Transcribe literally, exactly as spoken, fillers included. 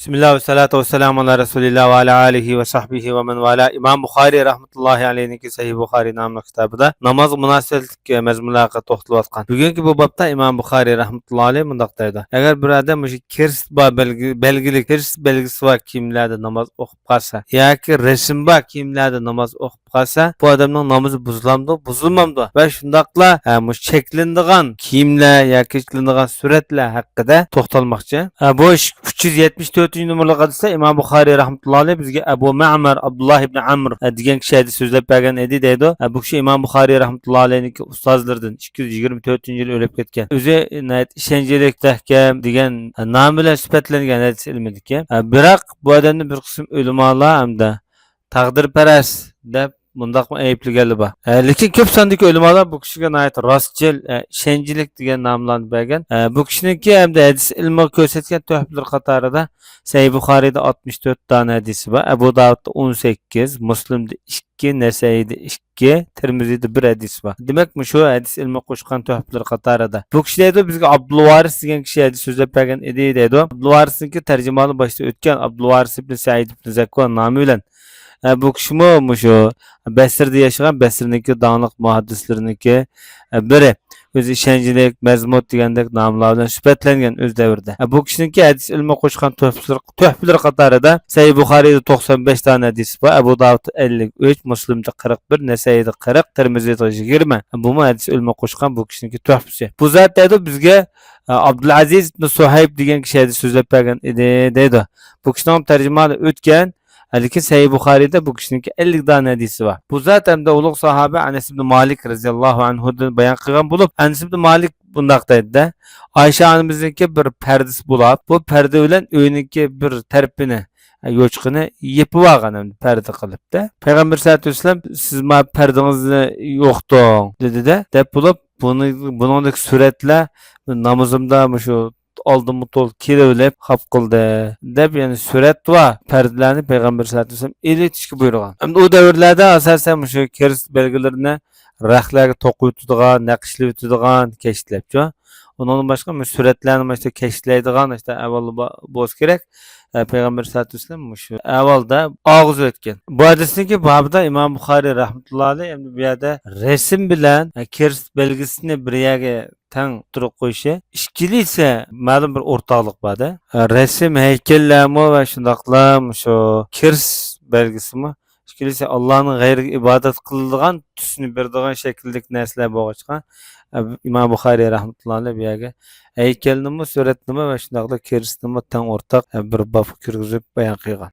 بىسمىللا ۋەسسالاتۇ ۋەسسالامۇ ئالا رەسۇلىللا ۋە ئالا ئالىھى ۋە سەھبىھى ۋە مەن ۋالا. ئىمام بۇخارىي رەھمەتۇللاھى ئەلەيھنىڭكى سەھىھ بۇخارىي ناملىق كىتابىدا نامازغا مۇناسىۋەتلىك مەزمۇنلارغا توختىلىۋاتقان. بۈگۈنكى بۇ بابتا ئىمام بۇخارىي رەھمەتۇللاھى ئەلەيھ مۇنداق دەيدۇ: ئەگەر بىر ئادەم مۇشۇ كىرېست بار بەلگە-، بەلگىلىك، كىرېست بەلگىسى بار كىيىملەردە ناماز ئوقۇپ قالسا ياكى رەسىم بار كىيىملەردە ناماز ئوقۇپ قالسا، بۇ ئادەمنىڭ نامىزى بۇزۇلامدۇ، بۇزۇلمامدۇ؟ ۋە شۇنداقلا، ھە، مۇشۇ چەكلىنىدىغان كىيىملەر ياكى چەكلىنىدىغان سۈرەتلەر ھەققىدە توختالماقچى. ھە، بۇ ئىش ئۈچ يۈز يەتمىش تۆتىنچى نومۇرلۇق ھەدىستە ئىمام بۇخارىي رەھمەتۇللاھى ئەلەيھ بىزگە ئەبۇ مەمەر ئابدۇللا ئىبنى ئەمر، ھە، دېگەن كىشى ھەدىس سۆزلەپ بەرگەن ئىدى دەيدۇ. ھە، بۇ كىشى ئىمام بۇخارىي رەھمەتۇللاھى ئەلەيھنىڭكى ئۇستازلىرىدىن، ئىككى يۈز يىگىرمە تۆتىنچى يىلى ئۆلۈپ كەتكەن. ئۆزى ناھايىتى ئىشەنچلىك، مۇستەھكەم دېگەن نام بىلەن سۈپەتلەنگەن ھەدىس ئىلمىدىكى. ھە، بىراق بۇ ئادەمنى بىر قىسىم ئۆلىمالار ھەمدە تەقدىرپەرەس دەپ مۇنداقمۇ ئەيىبلىگەنلەر بار. ھە، لېكىن كۆپ ساندىكى ئۆلىمالار بۇ كىشىگە ناھايىتى راستچىل، ھە، ئىشەنچلىك دېگەن ناملارنى بەرگەن. ھە، بۇ كىشىنىڭكى ھەمدە ھەدىس ئىلمىغا كۆرسەتكەن تۆھپىلىرى قاتارىدا سەھىھ بۇخارىيدا ئاتمىش تۆت دانە ھەدىسى بار، ئەبۇ داۋۇدتا ئون سەككىز، مۇسلىمدا ئىككى، نەسەئىيدا ئىككى، تىرمىزىدە بىر ھەدىسى بار. دېمەك، مۇشۇ ھەدىس ئىلمىغا قوشقان تۆھپىلىرى قاتارىدا. بۇ كىشى دەيدۇ، بىزگە ئابدۇلۋارىس دېگەن كىشى ھەدىس سۆزلەپ بەرگەن ئىدى دەيدۇ. ئابدۇلۋارىسنىڭكى تەرجىمىھالى باشتا ئۆتكەن، ئابدۇلۋارىس ئىبن سەئىد ئىبن زەكۋان نامى بىلەن. ئە، بۇ كىشىمۇ مۇشۇ بەسرىدە ياشىغان، بەسرىنىڭكى داڭلىق مۇھەددىسلىرىنىڭكى، ئە، بىرى. ئۆزى ئىشەنچلىك، مەزمۇت دېگەندەك ناملار بىلەن سۈپەتلەنگەن ئۆز دەۋرىدە. ئە، بۇ كىشىنىڭكى ھەدىس ئىلمىغا قوشقان تۆھپىلىرى، تۆھپىلىرى قاتارىدا سەھىھ بۇخارىيدا توقسان بەش دانە ھەدىس بار، ئەبۇ داۋۇدتا ئەللىك ئۈچ، مۇسلىمدا قىرىق بىر، نەسەئىيدا قىرىق، تىرمىزىدا يىگىرمە. بۇمۇ ھەدىس ئىلمىغا قوشقان بۇ كىشىنىڭكى تۆھپىسى. بۇ زات دەيدۇ بىزگە، ئە، ئابدۇلئەزىز ئىبن سۇھەيب دېگەن كىشى ھەدىس سۆزلەپ بەرگەن ئىدى دەيدۇ. بۇ كىشىنىڭ تەرجىمىھالى ئۆتكەن، لېكىن سەھىھ بۇخارىيدا بۇ كىشىنىڭكى ئەللىك دانە ھەدىسى بار. بۇ زات ھەمدە ئۇلۇغ ساھابە ئەنەس ئىبن مالىك رەزىياللاھۇ ئەنھۇدىن بايان قىلغان بولۇپ، ئەنەس ئىبن مالىك بۇنداق دەيدىدە، ئايشە ئانىمىزنىڭكى بىر پەردىسى بولاپ، بۇ پەردە بىلەن ئۆينىڭكى بىر تەرىپىنى، يوچۇقىنى يېپىۋالغان ھەمدە پەردە قىلىپتە. پەيغەمبەر سەللەللاھۇ ئەلەيھى ۋەسەللەم، سىز ما پەردىڭىزنى يوقىتىڭ دېدىدە، دەپ بولۇپ، بۇنى، بۇنىڭدىكى سۈرەتلەر نامىزىمدا مۇشۇ ئالدىمغا تول كېلىۋېلىپ خاپ قىلدى، دەپ، يەنى سۈرەت ۋە پەردىلەرنى پەيغەمبەر سەللەللاھۇ ئەلەيھى ۋەسەللەم ئېلىۋېتىشكە بۇيرۇغان. ئەمدى ئۇ دەۋرلەردە ئاساسەن مۇشۇ كىرېست بەلگىلىرىنى رەختلەرگە توقۇۋېتىدىغان، نەقىشلىۋېتىدىغان كەشتىلەپچۇ. ئۇنىڭدىن باشقا مۇشۇ سۈرەتلەرنى مۇشۇ كەشتىلەيدىغان ئىشتا ئەھۋال بولسا كېرەك. ئە، پەيغەمبەر سەللەللاھۇ ئەلەيھى ۋەسەللەم مۇشۇ ئەھۋالدا ئاغزى ئۆتكەن. بۇ ھەدىسنىڭكى بابىدا ئىمام بۇخارىي رەھمەتۇللاھى ئەلەيھى ئەمدى بۇ يەردە رەسىم بىلەن، ئە، كىرېست بەلگىسىنى بىر يەرگە تەڭ تۇرۇپ قويۇشى، ئىككىلىسى مەلۇم بىر ئورتاقلىق بار-دە. رەسىم، ھەيكەللەرمۇ ۋە شۇنداقلا مۇشۇ كىرېست بەلگىسىمۇ، ئىككىلىسى ئاللانىڭ غەيرىگە ئىبادەت قىلىدىغان تۈسنى بېرىدىغان شەكىلدىكى نەرسىلەر بولغاچقا، ئىمام بۇخارىي رەھمەتۇللاھى ئەلەيھى بۇ يەرگە ھەيكەلنىمۇ، سۈرەتنىمۇ ۋە شۇنداقلا كىرېستنىمۇ تەڭ ئورتاق بىر بابقا كىرگۈزۈپ بايان قىلغان.